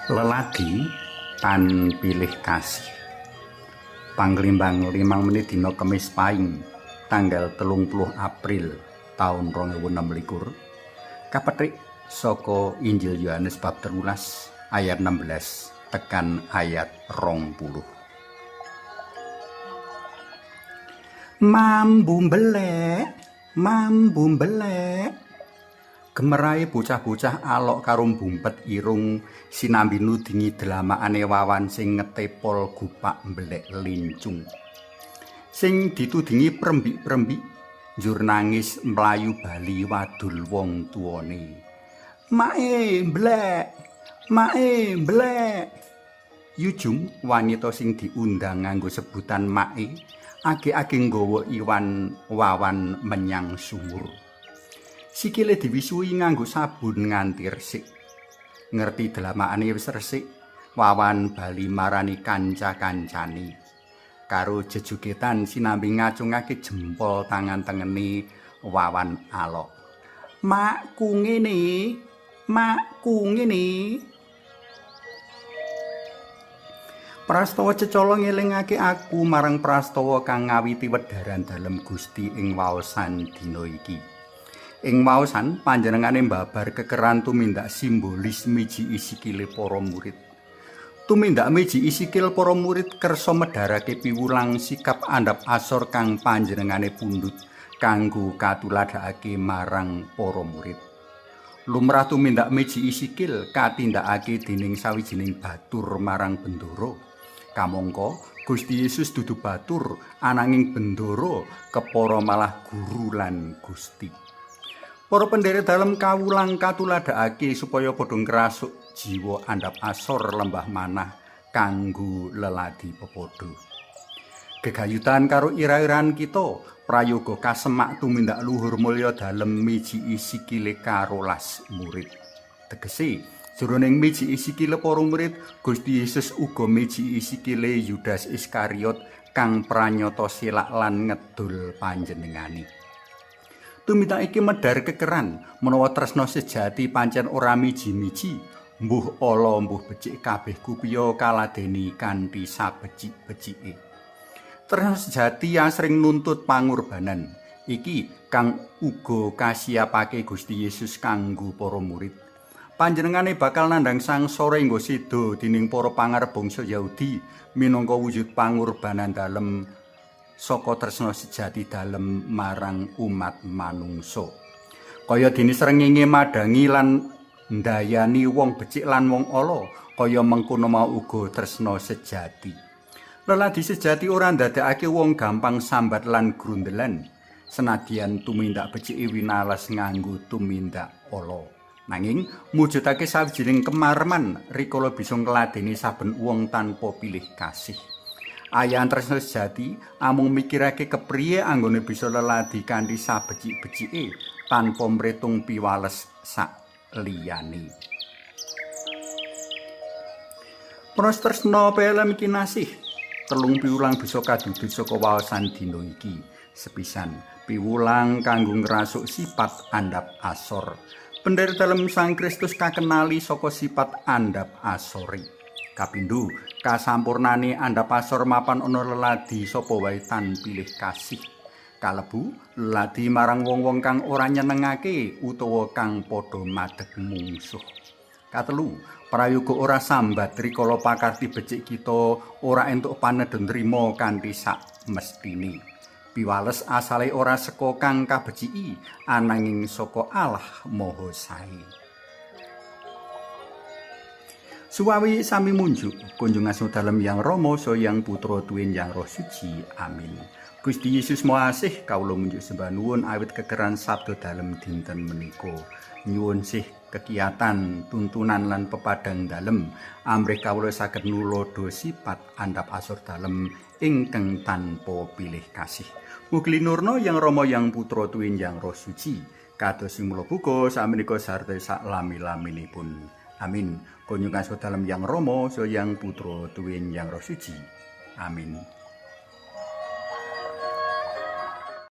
Leladi tan pilih kasih. Panglimbang 5 menit dina Kemis Paing tanggal 30 April taun 2026 kapethik saka Injil Yohanes bab 13 ayat 16 tekan ayat 20. Mambu mbelek, mambu mbelek. Gemerahe bocah-bocah alok karo bumpet irung sinambi nudingi dlamakane Wawan sing ngetepol gupak mbelek lincung. Sing ditudingi prembik-prembik njur nangis mlayu bali wadul wong tuane. Mae mblek, mae mblek. Yujum wanita sing diundang nganggo sebutan mae age-age nggawa Iwan Wawan menyang sumur. Sikile diwisuhi nganggo sabun nganti resik. Ngerti dlamakane wis resik, Wawan bali marani kanca-kancane. Karo jejogetan sinambi ngacungake jempol tangan tengene Wawan alok. Makku ngene, makku ngene. Prastawa cecala ngelingake aku marang prastawa kang ngawiti wedharan dalem Gusti ing waosan dina iki. Ing waosan panjenengane mbabar kekeran tumindak simbolis mijiki sikile para murid. Tumindak mijiki sikil para murid kersa medharake piwulang sikap andhap asor kang panjenengane pundhut kanggo katuladhakake marang para murid. Lumrah tumindak mijiki sikil katindakake dening sawijining batur marang bendara. Kamangka Gusti Yesus dudu batur ananging bendara kepara malah guru lan Gusti. Para pendherek dalem kawulang katuladhakake supaya padha ngrasuk jiwa andhap asor lembah manah kanggo leladi pepadha. Gegayutan karo ira-iran kita, prayoga kasemak tumindak luhur mulya dalem mijiki sikile 12 murid. Tegese, jroning mijiki sikile para murid, Gusti Yesus uga mijiki sikile Yudas Iskariot kang pranyata selak lan ngedul panjenengane. Tumindak iki medhar kekeran menawa tresna sejati pancen ora miji-miji, mbuh ala mbuh becik kabeh kupiya kaladeni kanthi sabecik-becike. Tresna sejati asring nuntut pangorbanan. Iki kang uga kasiapake Gusti Yesus kanggo para murid. Panjenengane bakal nandhang sangsara hingga seda dening para pangarep bangsa Yahudi minangka wujud pangorbanan dalem saka tresna sejati dalem marang umat manungsa. Kaya dene srengenge madhangi lan ndayani wong becik lan wong ala, kaya mengkono mau uga tresna sejati. Leladi sejati ora ndadekake wong gampang sambat lan grundelan, senadyan tumindak becike winales nganggo tumindak ala. Nanging mujudake sawijining kemarman rikala bisa ngladeni saben wong tanpa pilih kasih. Ayahan tresna sejati amung mikirake kepriye anggone bisa leladi kanthi sabecik-becike tanpa mritung piwales sak liyane. Pros tresna pelem kinasih telung piwulang bisa kadudut saka waosan dina iki. Sepisan, piwulang kanggo ngrasuk sifat andhap asor. Pendherek dalem Sang Kristus kakenali saka sifat andhap asore. Kapindho, kasampurnane andhap asor mapan ana leladi sapa wae tan pilih kasih. Kalebu leladi marang wong-wong kang ora nyenengake utawa kang padha madeg mungsuh. Katelu, prayoga ora sambat rikala pakarti becik kita ora entuk panedhon trima kanthi sak mestine. Piwales asale ora saka kang kabeciki ananging saka Allah Maha Sae. Suwawi sami munjuk kunjung asma dalem Yang Rama saha Yang Putra tuwin Yang Roh Suci. Amin. Gusti Yesus Maha Asih, kawula munjuk sembah nuwun awit kekeran sabda dalem dinten menika. Nyuwun sih kekiyatan, tuntunan lan pepadang dalem amrih kawula saged nulodo sifat andhap asor dalem ingkang tanpa pilih kasih. Mugi linurna Yang Rama Yang Putra tuwin Yang Roh Suci. Kados sing mula buka samenika sarta sak lami-laminipun. Amin. Kunjung asma dalem Yang Rama saha Yang Putra tuwin Yang Roh Suci. Amin.